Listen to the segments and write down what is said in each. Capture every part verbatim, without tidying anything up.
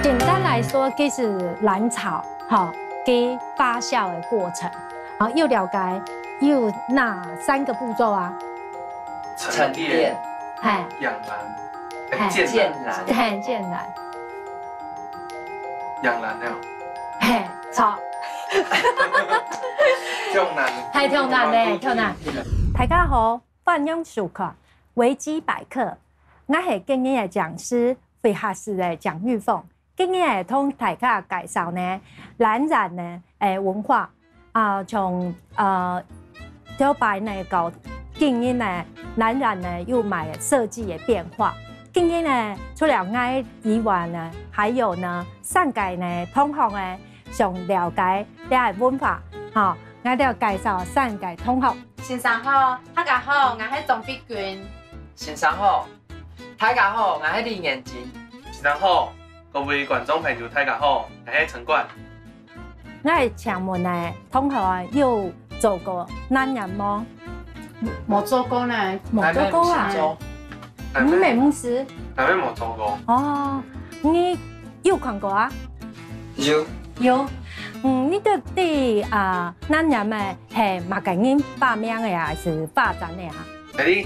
簡单来说，其实卵巢，哈，佢发酵的过程，好，又了解，又哪三个步骤啊？沉淀、嘿，养卵、嘿建卵、建卵。嘿，建卵，养卵了。嘿，错，降卵。嘿，降卵嘞，降卵。大家好，欢迎收看维基百科，我系今日的讲师，会客室的蒋玉凤。今日会同大家介绍呢，卵卵呢，诶，文化啊，从呃，头擺呢到今日呢，卵卵呢又有设计的变化。今日呢，除了𠊎以外呢，还有呢，三个呢同学呢，想了解這个文化，吼，𠊎就介绍三个同学。先生好，大家好，𠊎係鍾碧君。先生好，大家好，𠊎係李彥金。先生好，各位观众朋友，大家好，我是陈冠。𠊎請問呢，同學啊，有做過卵卵無？無做過呢。無做過啊？做，你乜毋識？哪位没做过？哦，你有看過啊？有，有。嗯，你到底啊，卵卵个係麼个人發明个啊，還是發展个啊？哎，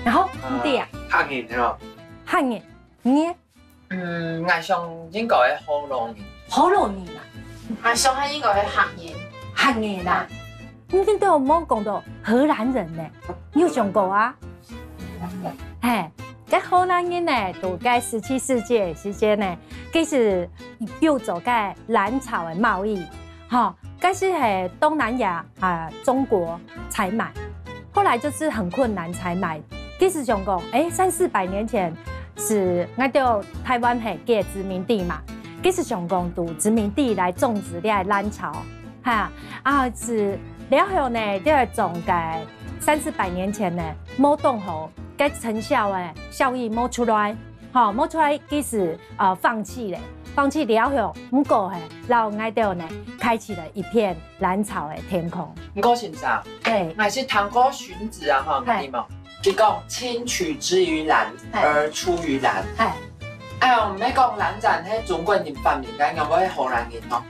然後你知啊，客人係無？漢人，你嗯，𠊎想應該係河洛人。河洛人啊，啊，上海應該係客人。漢人啊，你都無講到荷蘭人呢，你有想過啊？嘿，該荷蘭人呢，到該十七世紀个時間呢，其實有做該卵巢个貿易，吼，該係係東南亞啊，中國採買，後來就是很困難才買。其實想講，誒，三四百年前係𠊎兜台灣係个殖民地嘛，其實想講對殖民地來種植這个卵巢，哈，啊係了後呢，這个種个三四百年前呢，無當好，該成效誒，效益無出來，吼，無出來，其實呃放棄咧，放棄了後，毋過嘿，讓𠊎兜呢，開啟了一片卵巢个天空。毋過先生，對，𠊎係聽過荀子啊，吼，嘿你無？佢講：「親取之於卵，嘿而出於卵。」嘿，哎喲，毋係講卵卵係中國人發明个，仰會係荷蘭人哦？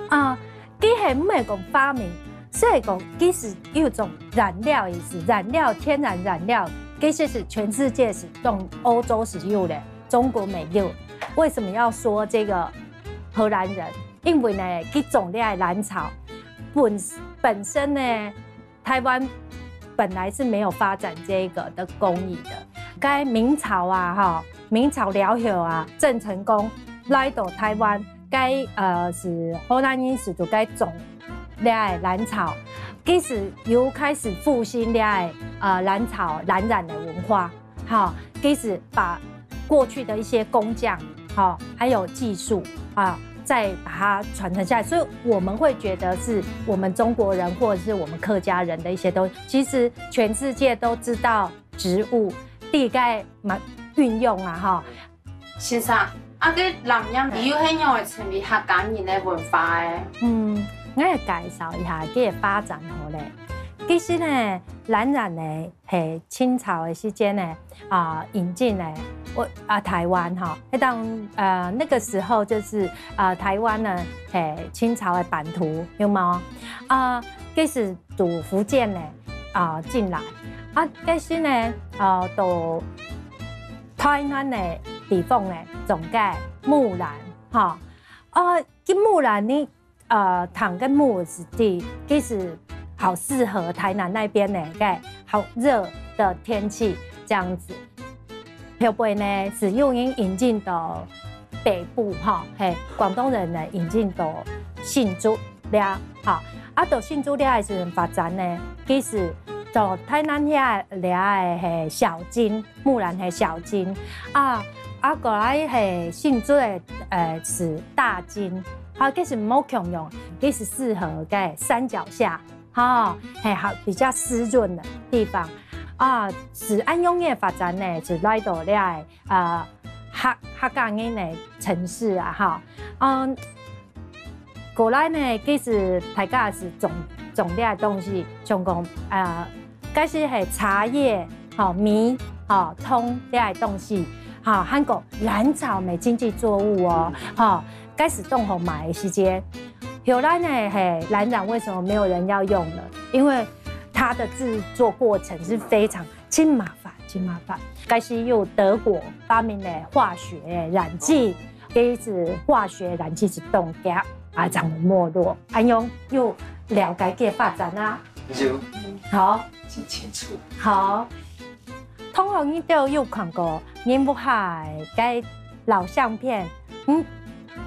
啊，佢係毋係講發明，係講其實有種染料意思，染料，天然染料，其實係全世界係用歐洲係有个，中國沒有。為什麼要說這個荷蘭人？因為呢，佢種這个卵巢本本身呢，台灣本來是沒有發展這個的工藝的。該明朝啊，哈，明朝了後啊，鄭成功來到台灣，該呃係荷蘭人係做該種這个卵巢，其實有開始復興這个呃卵巢卵卵的文化。 哈，其實把過去的一些工匠，哈，還有技術啊，再把它傳承下來。所以我們會覺得是我們中國人或者是我們客家人的一些東西，其實全世界都知道植物大概嘛運用啊，哈。先生，啊，該藍染又係仰會成為客家人个文化个？嗯，𠊎來介紹一下佢个發展好咧。其實呢，藍染呢， 係清朝个時間呢，啊，引進呢，我啊台灣哈，那當呃那個時候就是啊台灣呢，係清朝个版圖有無？啊，該時對福建呢啊進來，啊，該時呢啊到台南个地方呢，種个木蘭哈，啊，該木蘭呢 呃，糖跟木子地，其實好適合台南那邊呢，該好熱的天氣這樣子。後背呢，係用人引進到北部哈，嘿，廣東人呢引進到新竹了哈，啊，到新竹了還係發展呢，其實到台南遐了个係小金，木蘭係小金啊，啊，過來係新竹个呃係大金。 好，其實無共樣，其實適合个山腳下，哈，嘿，好比較濕潤的地方啊。係恁樣个發展呢，就來到了呃客客家人个城市啊，哈，嗯，過來呢，其實大家係種種這个東西，像講呃，該係係茶葉、吼米、吼糖這个東西，吼，還過蘭草乜經濟作物哦，吼，該係當好賣个時節。後來呢，嘿，蘭草為什麼沒有人要用了？因為它的製作過程是非常真麻煩，真麻煩。該係由德國發明的化學染劑，這係化學染劑係當強啊，正會沒落。恁樣又了解佢个發展啊。有，好，真清楚。好，同學你都有看過人物下个老相片，嗯，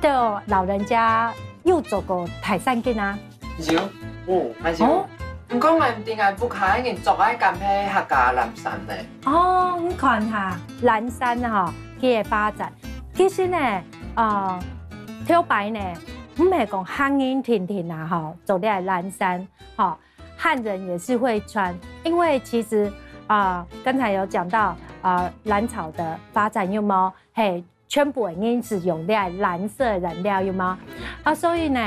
都老人家有做過大山景啊？有，哦，還有。哦，你講个毋定啊，屋下已經做个敢係客家藍衫呢。哦，你看哈，藍衫哈，佢个發展，其實呢，呃，頭擺呢，毋係講漢人定定啊，吼，做這个藍衫，吼，漢人也是會穿，因為其實啊，呃，剛才有講到，呃，蘭草的發展有無？嘿，全部个人係用這藍色染料，有無？啊，所以呢，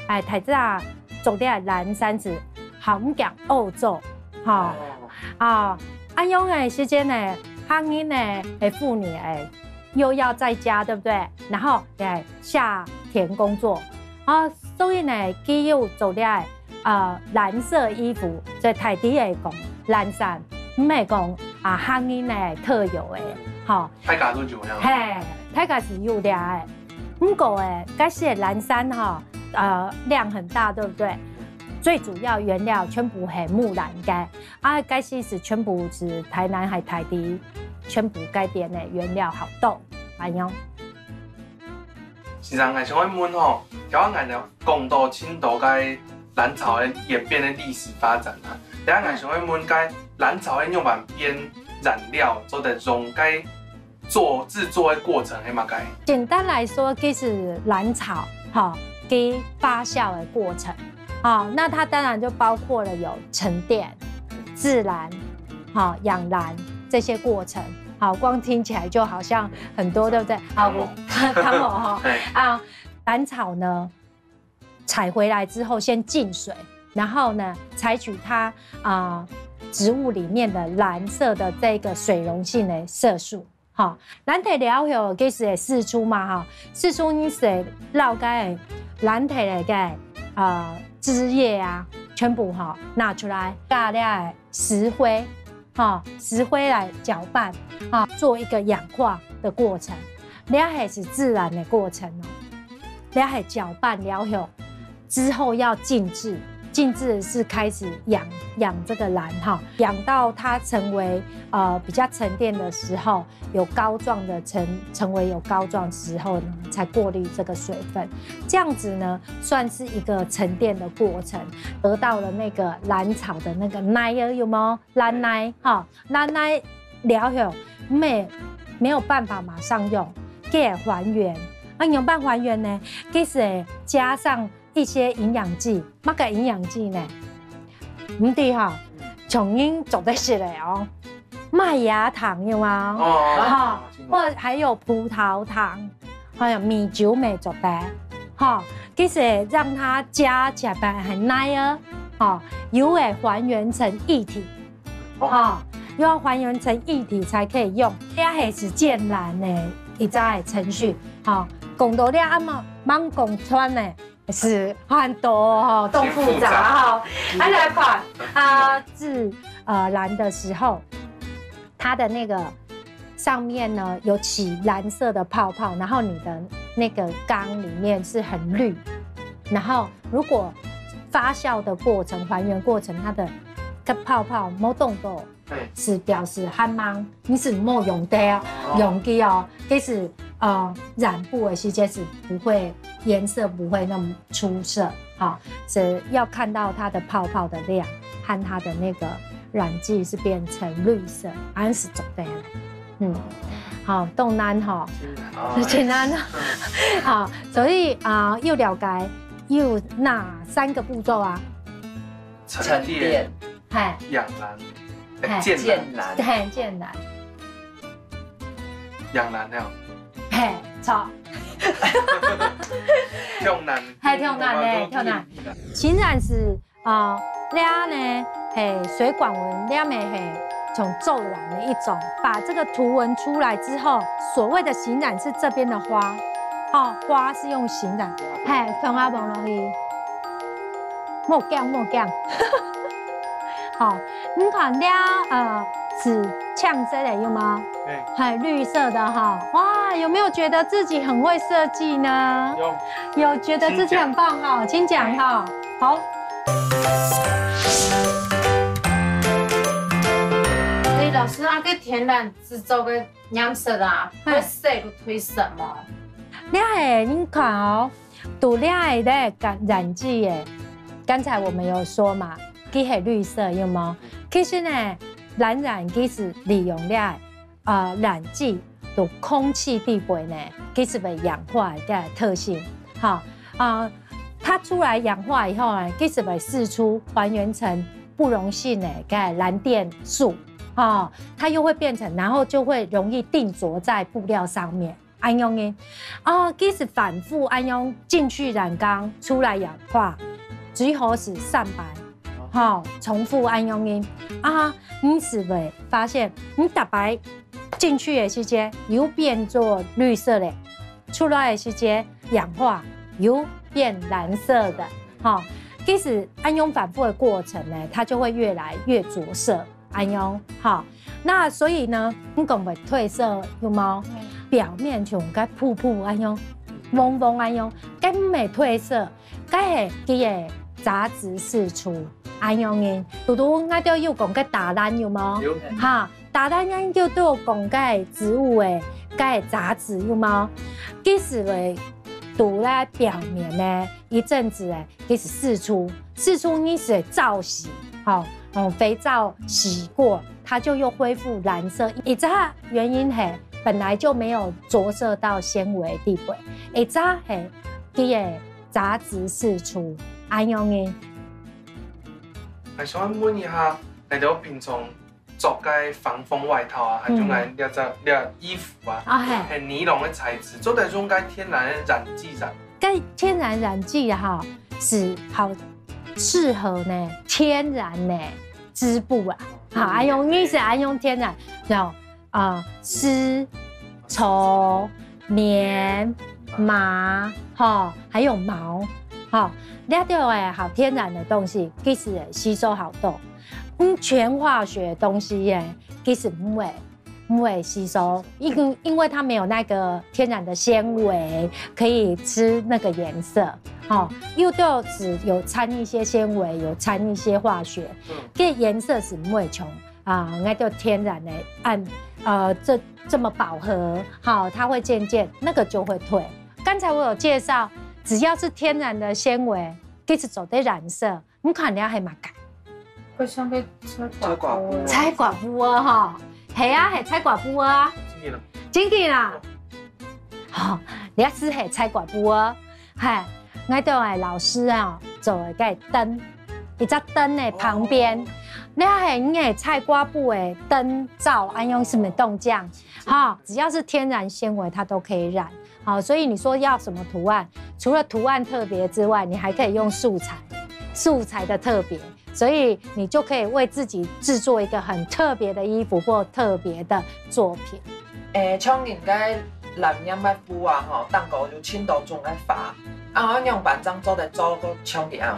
哎，大家做這藍衫係好毋講歐洲，吼。哦。啊，恁樣个時間呢，漢人呢，哎，婦女哎，又要在家，對不對？然後哎，下田工作，啊，所以呢，佢又做這呃藍色衣服，所以大體來講，藍衫，毋係講啊漢人呢特有个，吼。大家都有樣。嘿，大家係有這个。毋過誒，該時个藍衫吼，呃，量很大，對不對？最主要原料全部係木蘭个，啊，該時係全部係台南還大地，全部該邊个原料好多，恁樣。先生，𠊎想愛問吼，頭先𠊎講到盡多該蘭草个演變个歷史發展啊，等下𠊎想愛問該蘭草个樣板變染料，做得用該 做製作个過程係麼个？簡單來說，其實蘭草，哈，佢發酵的過程，哈，那它當然就包括了有沉澱、自然、哈，養蘭這些過程，好，光聽起來就好像很多，對不對？好，我看我哈，嘿。啊，蘭草呢， 採回來之後先浸水，然後呢，採取它啊，呃，植物裡面的藍色的這個水溶性的色素。好，蘭提了後，其實會釋出嘛，哈，釋出你係摎該个蘭提个，呃，汁液啊，全部哈拿出來，加了石灰，哈，石灰來攪拌，哈，做一個氧化的過程。這還是自然的過程哦。 這係攪拌了後，之後要浸漬，浸漬是開始養，養這個蘭哈，養到它成為，呃，比較沉澱的時候，有膏狀的成，成為有膏狀時候呢，才過濾這個水分。這樣子呢，算是一個沉澱的過程，得到了那個蘭草的那個奶油，有沒有？蘭奶哈，蘭奶了後，沒，沒有辦法馬上用，該還原。啊，仰般還原呢？其實加上一些營養劑，麼个營養劑呢？毋知哈，像人做得食个哦，麥芽糖有嗎？哦，哈，哦，或者還有葡萄糖，還有米酒乜做得，哈，其實讓它加起來很奶油，哈，油會還原成液體，哦。哈，又要還原成液體才可以用，這還是建蘭的一個程序，哈，講到這啊嘛，吂講穿呢。 是很多哦，動複雜哈。很複雜。啊，來看啊，製呃蘭的時候，它的那個上面呢有起藍色的泡泡，然後你的那個缸裡面是很綠，然後如果發酵的過程、還原過程，它的个泡泡無動到， 對。是表示還吂，你係無用得哦，哦。用佢哦，其實呃染布的時間是不會，顏色不會那麼出色，哈，是要看到它的泡泡的量和它的那個染劑是變成綠色，恁樣係做得个。嗯，好，當難哈，真難哦。真難哦。好，所以啊，又了解，又哪三個步驟啊？沉澱、沉澱。嘿。養蘭，哎，嘿。建蘭。建蘭。嘿，建蘭。養蘭了。嘿，著。忒難，係，忒難呢，忒難。 型染是啊，這呢，係水管紋，這呢係從做染的一種，把這個圖紋出來之後，所謂的型染是這邊的花，哦，花是用型染，係，放下放落去，莫驚莫驚。好，你看這呃是青色的有嗎？係綠色的哈，哇，有沒有覺得自己很會設計呢？有。 有覺得自己很棒哈，請講哈。好。所以老師啊，這天然製作的染色啊，會使得對什麼？你看哦，塗料的染劑耶，剛才我們有說嘛，佢係綠色，有無？其實呢，藍染其實利用了 啊，染劑到空氣底背呢，佢就會氧化个特性，哈，啊，它出來氧化以後呢，佢就會釋出還原成不溶性的个藍靛素，哈，它又會變成，然後就會容易定著在布料上面，恁樣呢，啊，佢就反覆恁樣進去染缸，出來氧化，最好是三擺，哈，重複恁樣呢，啊，你就會發現，你逐擺 進去个時節又變做綠色了，出來个時節氧化又變藍色的，哈。其實恁樣反覆的過程呢，它就會越來越著色，恁樣哈。那所以呢，你講會褪色有無？表面像該泡泡恁樣，黃黃恁樣，該毋係褪色，該係佢个雜質釋出，恁樣呢。堵堵𠊎兜有講該打爛有無？有。哈， 打爛𠊎兜講該植物个該雜質有無？其實會塗在表面呢，一陣子欸，其實釋出，釋出你係燥洗，吼，用肥皂洗過，它就又恢復藍色。一隻原因係本來就沒有著色到纖維地步，一隻係佢个雜質釋出，恁樣呢。還想問一下，𠊎兜平常 著个防風外套啊，還有𠊎這隻這衣服啊，啊，係。係尼龍个材質，做得用該天然个染劑染。該天然染劑哈，係好適合呢天然个織布啊，哈，恁樣意思，恁樣天然，然後啊，絲、綢、棉、麻，哈，還有毛，哈，這兜欸好天然个東西，其實吸收好多。 嗯，全化學的東西耶，其實毋會，毋會吸收，因因為它沒有那個天然的纖維可以織那個顏色，吼，又都只有摻一些纖維，有摻一些化學，這顏色是毋會像啊，那個天然的暗呃這這麼飽和，好，它會漸漸那個就會退。剛才我有介紹，只要是天然的纖維，其實做得染色。 你看這係麼个？佢像个菜瓜布。菜瓜布啊，吼，係啊，係菜瓜布啊。真个啦。真个啦。吼，這係菜瓜布啊，係，𠊎兜个老師啊，做个該燈，一隻燈个旁邊，這係你个菜瓜布个燈罩，恁樣係毋係當靚？哈，只要是天然纖維，它都可以染。 好，所以你說要什麼圖案，除了圖案特別之外，你還可以用素材，素材的特別，所以你就可以為自己製作一個很特別的衣服或特別的作品。欸，像人个藍染个布啊，吼，頂高有盡多種个花，啊，仰般正做得做到像佢恁樣？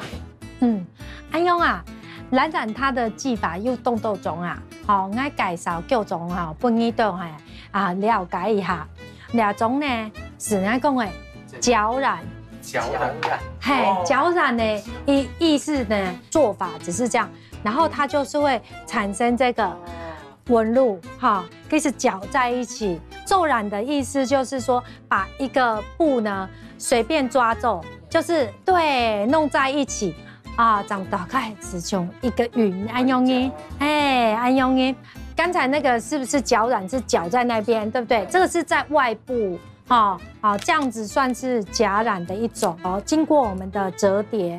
嗯，恁樣啊，藍染它的技法有當多種啊，好，𠊎介紹幾種哈，分你兜哈， 啊，了解一下。這種呢，係𠊎講个角染。角染。係，角染个意意思呢，做法只是這樣，然後它就是會產生這個紋路哈，可以是攪在一起。做染的意思就是說，把一個布呢隨便抓皺，就是對弄在一起， 啊，長大概係像一個雲恁樣呢，欸，恁樣呢。剛才那個是不是角染是角在那邊，對不對？這個是在外部，哈，好，這樣子算是甲染的一種哦。經過我們的摺疊，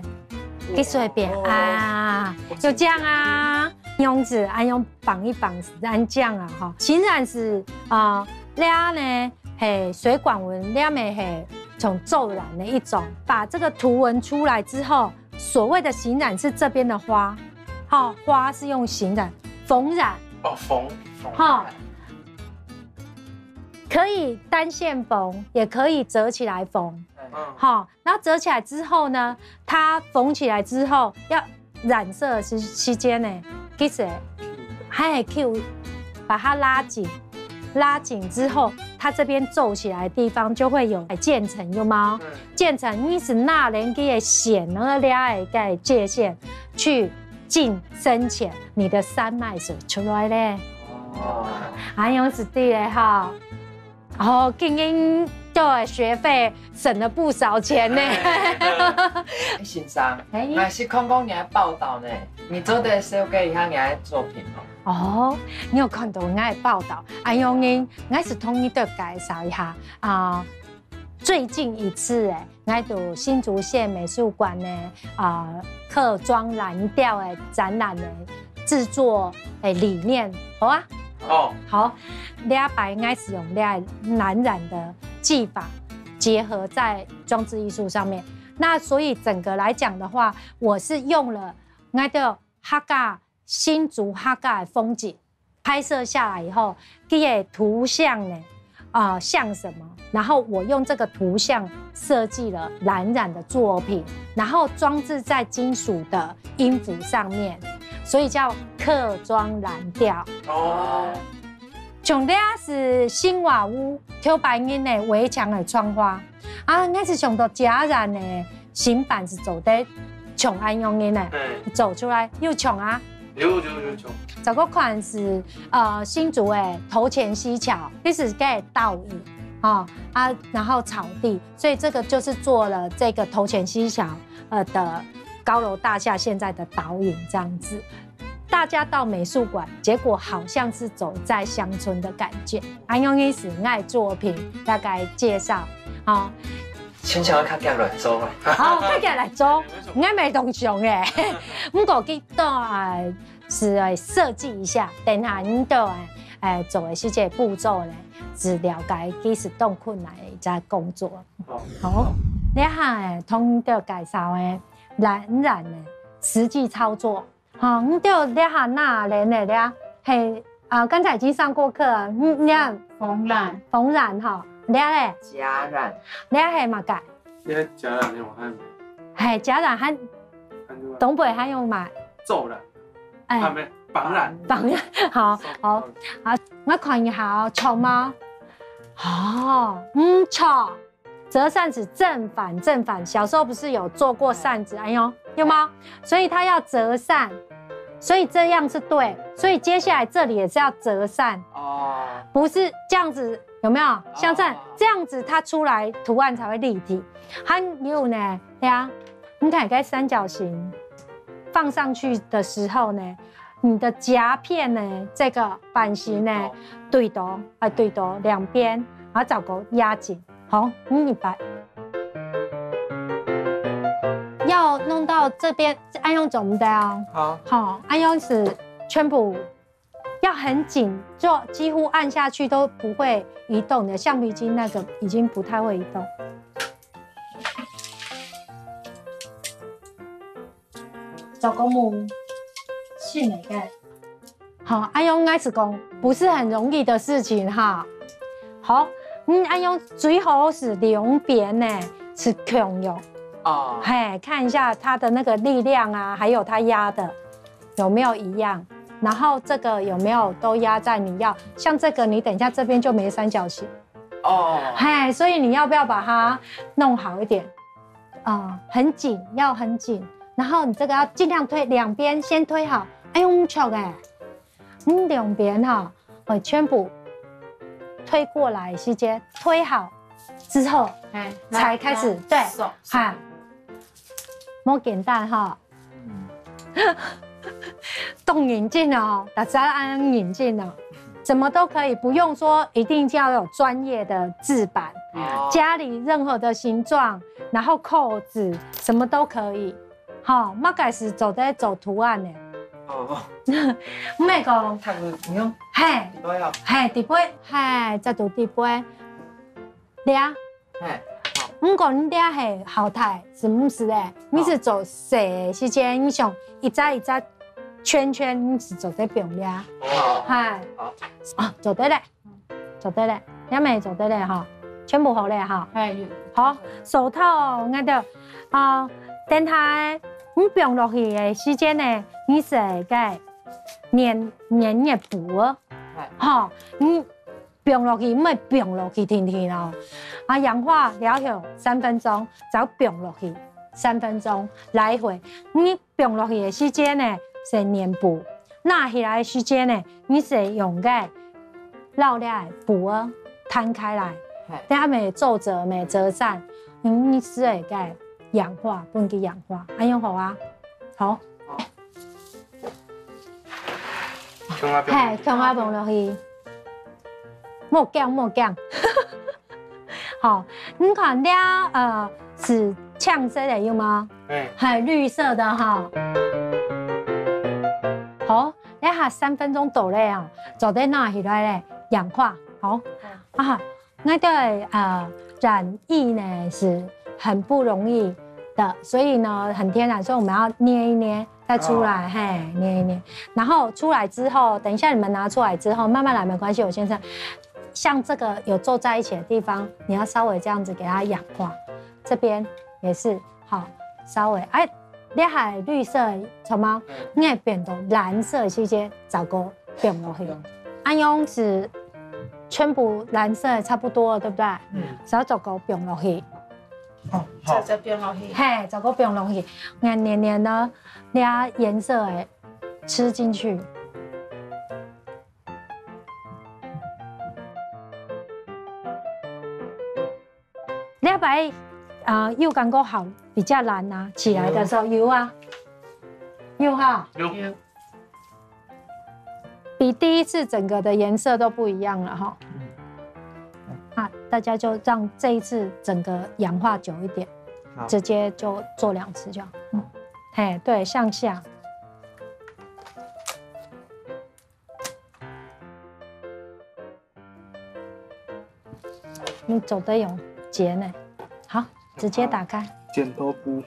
給水扁啊，就這樣啊，用紙啊，用綁一綁，是恁樣啊，哈。型染是啊，這樣呢，係水管紋，這面係從皺染的一種。把這個圖紋出來之後，所謂的型染是這邊的花，哈，花是用型染、縫染，哦，縫，哈，可以單線縫，也可以折起來縫，哈。然後折起來之後呢，它縫起來之後要染色的時時間呢，其實還很 Q，把它拉緊，拉緊之後，它這邊皺起來的地方就會有漸層，有嗎？漸層，你係拿等佢个線，然後拉一个界限去近深淺，你的山脈就出來咧。哦，恁樣係對个哈。 哦，今年的學費省了不少錢呢。哎，先生，哎，𠊎係看過你个報導呢，你做得紹介一下你个作品哦？哦，你有看到𠊎个報導？哎喲，你，𠊎係同你多介紹一下啊。最近一次，哎， 𠊎到新竹縣美術館个，啊，客莊藍調个展覽个製作个理念，好啊？哦，好，這擺𠊎係用這藍染的技法結合在裝置藝術上面。那所以整個來講的話，我是用了𠊎的客家，新竹客家的風景， 拍攝下來以後，這個圖像呢，呃，像什麼？然後我用這個圖像設計了藍染的作品，然後裝置在金屬的音符上面，所以叫客莊藍調。哦，像這係新華屋頭擺人个圍牆个窗花，啊，𠊎係想到家人呢， 新版係做得像恁樣个呢，做出來有像啊。有有有像。這個款係呃新竹个頭前溪橋，這係个倒影啊啊，然後草地，所以這個就是做了這個頭前溪橋呃的高樓大廈現在的倒影這樣子。大家到美術館，結果好像是走在鄉村的感覺。恁樣个係𠊎作品大概介紹，好。 先請我較遽來做啊。好，大家來做，應該沒東西用誒。不過佢都啊是來設計一下，等下你都誒誒做一些步驟呢，只了解其實當困難的一隻工作。好，這下誒同你都介紹誒藍染誒實際操作。 吼，你就這下拿來呢，這係啊，剛才已經上過課了，你你看紅藍，紅染吼，這咧，夾染，這係麼个？這夾染用漢語，係夾染還漢語東北還有嘛？皺染，哎，啊，沒，綁染，綁染，好好好，我看一下哦，像嗎？哦，嗯，像。 折扇子正反正反，小時候不是有做過扇子？哎呦，有嗎？所以它要折扇，所以這樣是對，所以接下來這裡也是要折扇，哦，不是這樣子，有沒有？像這樣這樣子，它出來圖案才會立體。還有呢，對啊，你看該三角形放上去的時候呢，你的夾片呢，這個版型呢，對到，哎，對到兩邊，然後找個壓緊。 好，嗯，一百。要弄到這邊，愛用怎麼的啊？好，好，愛用是全部要很緊，就幾乎按下去都不會移動的，橡皮筋那個已經不太會移動。做公務，信哪个？ 好，哎呦，應該是講不是很容易的事情哈。好，嗯，哎呦，最好是兩邊呢是共樣，哦，嘿，看一下它的那個力量啊，還有它壓的有沒有一樣，然後這個有沒有都壓在你要，像這個你等一下這邊就沒三角形，哦，嘿，所以你要不要把它弄好一點？啊、很緊，要很緊，然後你這個要盡量推兩邊，先推好。哎呦，很巧哎，嗯，兩邊哈，我全部推過來，時間推好之後，哎，才開始，對，手哈，無簡單哈。當認真哦，大家恁認真哦，怎麼都可以，不用說一定要有專業的製版，哦家裡任何的形狀，然後扣子什麼都可以，吼，麼个係做得做圖案的，哦，毋係講，看不，你用嘿，都要，嘿，底背，嘿，再讀底背，這，嘿，毋管你這係好大，係毋係咧？你係做細个時間，你想一隻一隻圈圈，你係做得放這。好。係。好。啊，做得咧，做得咧，這乜做得咧吼，全部好咧吼。哎，有。好，手套，𠊎兜，啊，等下你放落去个時間呢，你係該黏黏个布哦，哎。吼，你放落去，毋係放落去定定哦。啊，氧化了後三分鐘，再放落去三分鐘，來回。你放落去个時間呢，係黏布；拿起來个時間呢，你係用該遶這个布哦，攤開來，嘿。等下乜皺皺、乜折散，嗯，你係會該氧化，分佢氧化，恁樣好啊。好。 共下放。嘿，共下放落去。莫驚，莫驚。好，你看這，呃，係青色个，有無？嘿。嘿，綠色的哈。好，這下三分鐘到了啊，做得拿起來咧，氧化。好，啊， 那個，呃，染液呢，是很不容易的，所以呢，很天然，所以我們要捏一捏，再出來，哦。嘿，捏一捏。然後出來之後，等一下你們拿出來之後，慢慢來，沒關係，我先生。像這個有皺在一起的地方，你要稍微這樣子給它氧化，這邊也是，好，稍微，哎，這下綠色，著嗎？嗯。你會變到藍色，謝謝，找個放落去。嗯。恁樣係全部藍色差不多了，對不對？嗯。只要做个放落去。哦，好。做个放落去。嘿，做个放落去。你看黏黏的，你要顏色欸，吃進去。 這擺，呃，有感覺好，比較藍啊，起來的時候有啊，有哈，有。有。比第一次整個的顏色都不一樣了哈。嗯。啊，大家就讓這一次整個氧化久一點，好。直接就做兩次就好。嗯，嘿，對，向下。 你做得用剪的，好，直接打開。剪刀布。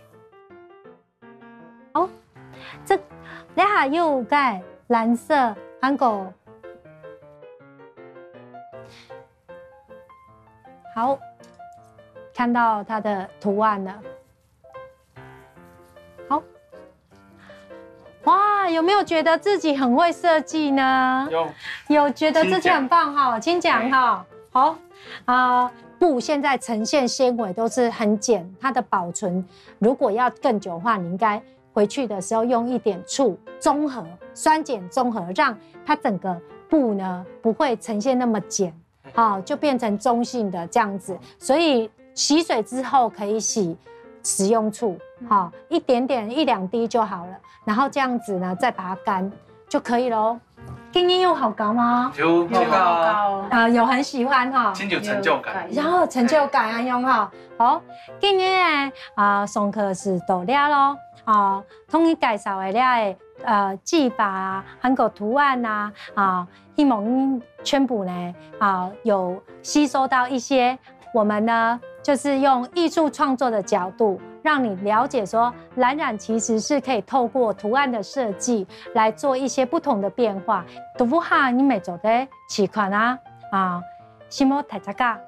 好，這，這下有个藍色，還有，好，看到它的圖案了。 好。哇，有沒有覺得自己很會設計呢？有。有覺得自己很棒哈，請講。請講哈。好，啊，布現在呈現纖維都是很鹼，它的保存如果要更久的話，你應該回去的時候用一點醋中和，酸鹼中和，讓它整個布呢不會呈現那麼鹼。 好，就變成中性的這樣子。所以洗水之後可以洗食用醋，好，一點點，一兩滴就好了。然後這樣子呢，再把它乾就可以咯。今天有好搞嗎？有，有好搞。啊，有很喜歡哈。真有成就感。有，有成就感啊，用哈。好，今天呢，啊，上課係到這咯。啊，同你介紹个這个，呃，技法啊，還有圖案啊，啊， 希望你全部呢，啊，有吸收到一些。我們呢，就是用藝術創作的角度，讓你了解說，藍染其實是可以透過圖案的設計來做一些不同的變化。讀不好，你乜做得試看啊，啊，希望大家